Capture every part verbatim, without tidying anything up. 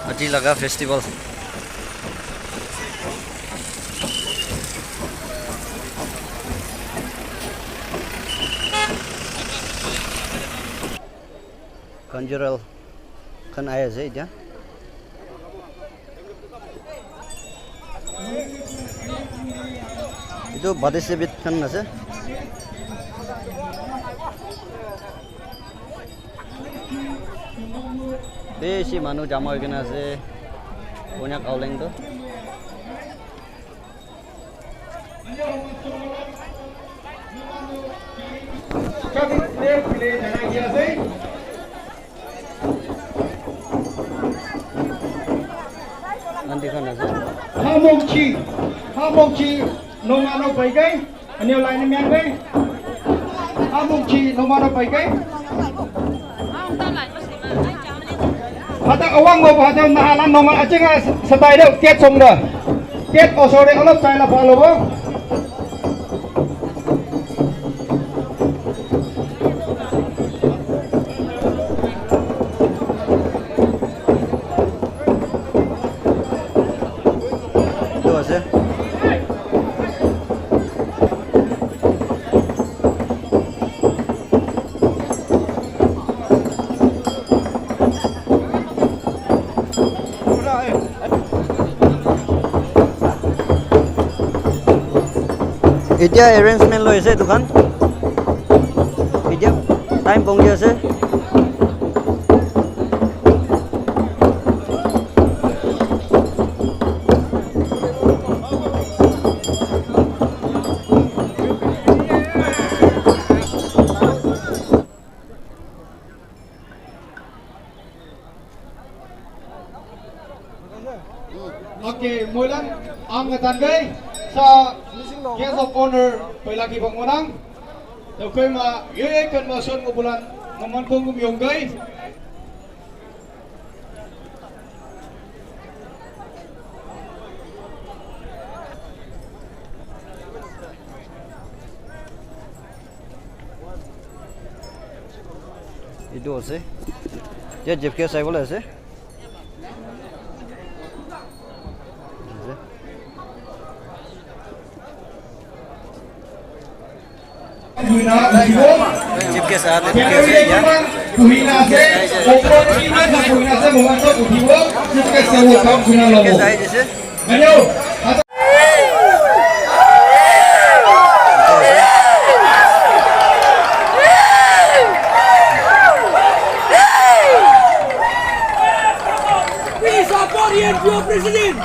Aji laga festival. Cultural khan ahi ase etiya. Etu participate khan ase. Bishi manu jama hoi kena ase. Konyak Aoleng toh. Aunty khan ase. Hamokchi, Hamokchi, Nongano Paikai, Anyo Line Miangai, Hamokchi, Nongano Paikai. Hata awang mo hata nahalan nonga achinga satai do ket song da. Ket osore olop tai la palo bo. Etu ase. Etiya arrangement loi ase etu khan. Etiya time pongji ase. Okay, moilan ang atan gai sa guest of honor pailaki bang manang. Tawkoi ma ye kan ma son mo bulan naman kong gum yong gai. Etu ase. Etia J F K saibole ase. Chief guest ahate dikhi ase etia. Chief guest ahise. Please support E N P O president.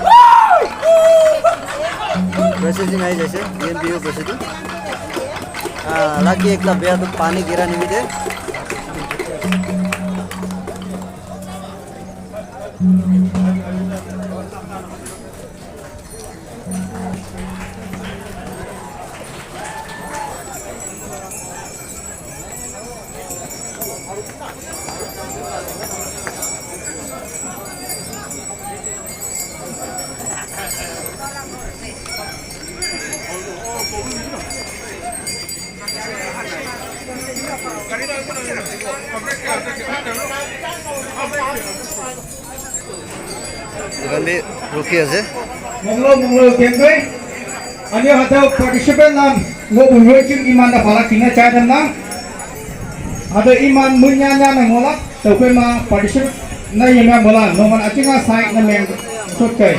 President ahi jaise, E N P O president. Ah, lucky ekta beya toh pani gira nimite. Etu khan bi rukhi ase. Monglo, monglo, kengkoi. Ani hata participant nam ngo bunwe kim iman da pala kina chai dan na. Ada iman munya nya na ngola, tawkoi ma participant na yema mola, no man achinga sai na meng sot kai.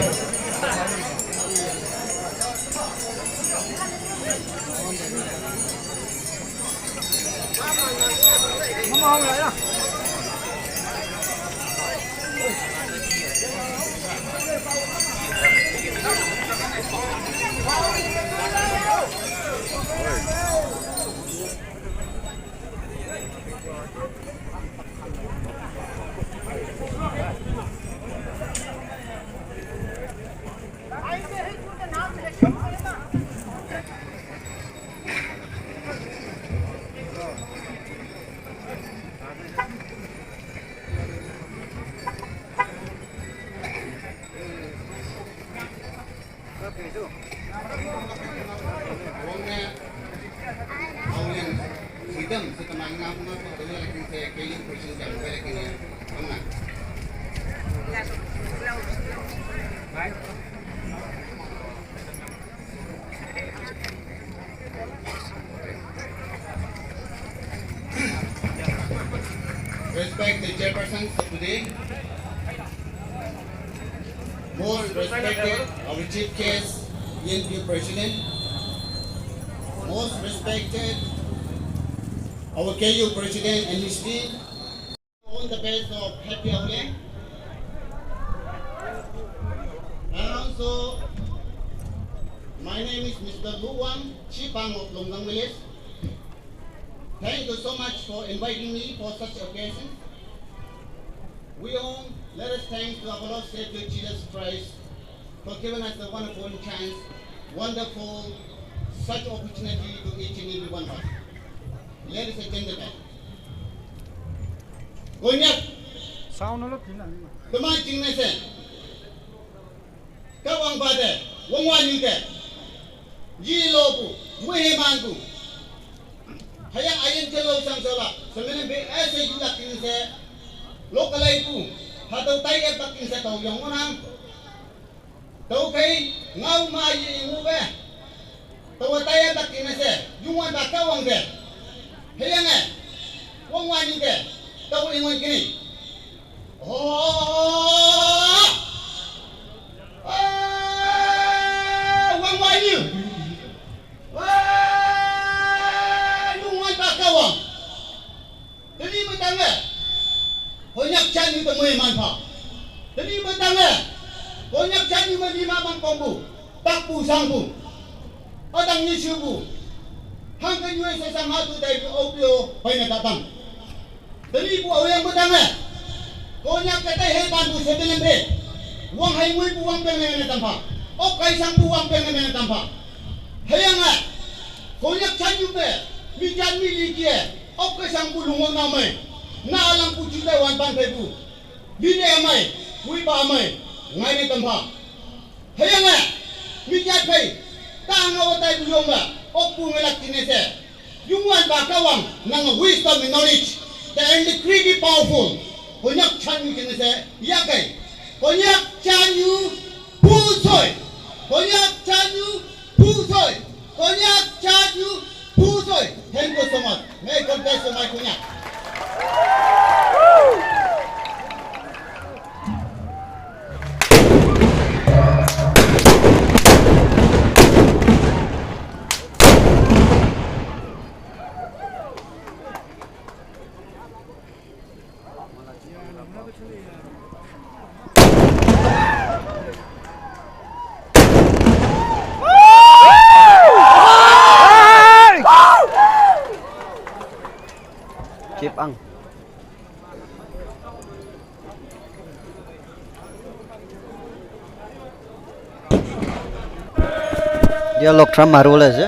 Respect the chairperson of today. Most respected our chief guest, E N P O president. Most respected our K U president and his team. All the best of Happy Auleng. And also, my name is Mister Lu Wang, Chief Ang of Longdang Village. Thank you so much for inviting me for such occasion. We all, let us thank to our Lord Savior Jesus Christ for giving us the wonderful chance, wonderful such opportunity to each and every one of us. Ladies and gentlemen, Konyak, sound a lot, teman chingnese, Kawang bade, wangwa nyuke, yi lo bu, muhe man bu. Hayang ayen ke lo sang sola, semene be ese yula kin se, lo kalai bu, hatau tai e pakin se tau yong monang. Tau kai, ngau ma yi ngu be. Tau tai e pakin se, yungwan ba Kawang de. Hayang e, wangwa nyuke, tau ingwan kini. Oh! Ah, wang wai niu. Ah, yung wai ba Kawang. Tadi betanga. Konyak chan yu temui manfa. Tadi betanga. Konyak chan yu mali mamang pambu. Takpu sangpu. Adang ni shubu. Hangkan yu sesang hatu dai bu opio paina tatang. Tadi bu awang betanga. Konyak katai hai ban bu sebelum pe. Wang hai ngui bu wang peng nene tampa. Ok kai sang bu wang peng nene tampa. Hayang a. Konyak chan yu pe. Mi jan mi li kie. Ok kai sang bu lungwang na mai. Na alang bu juta wan pan pe bu. Li ne amai. Ngui ba amai. Ngai ne tampa. Hayang a. Mi jan pe. Tang awatai bu yong a. Ok bu ngelak kine se. Yungwan ba Kawang nang wisdom and knowledge. The incredibly powerful. Konyak chan yu kene se yakai. Konyak chan yu pusoi. Konyak chan yu pusoi. Konyak chan yu pusoi. Thank you so much. May God bless you, my Konyak. Chief Ang. Dia lok tram maru le je.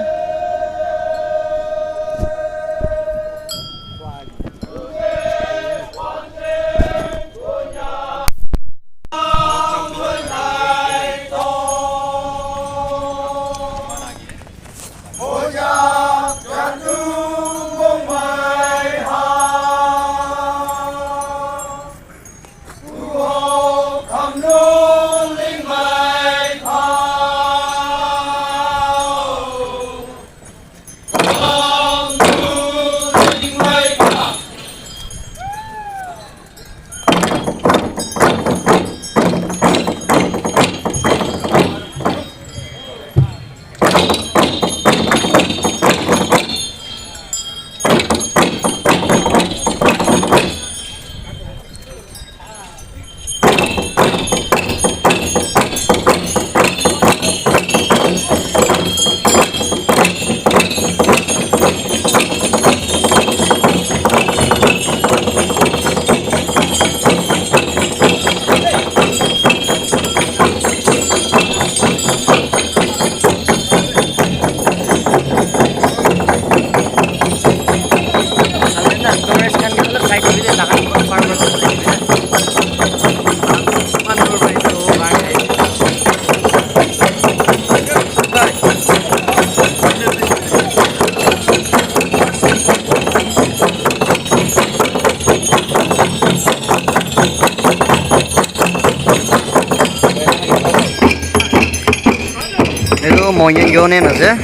Itu monyeng yonen aja.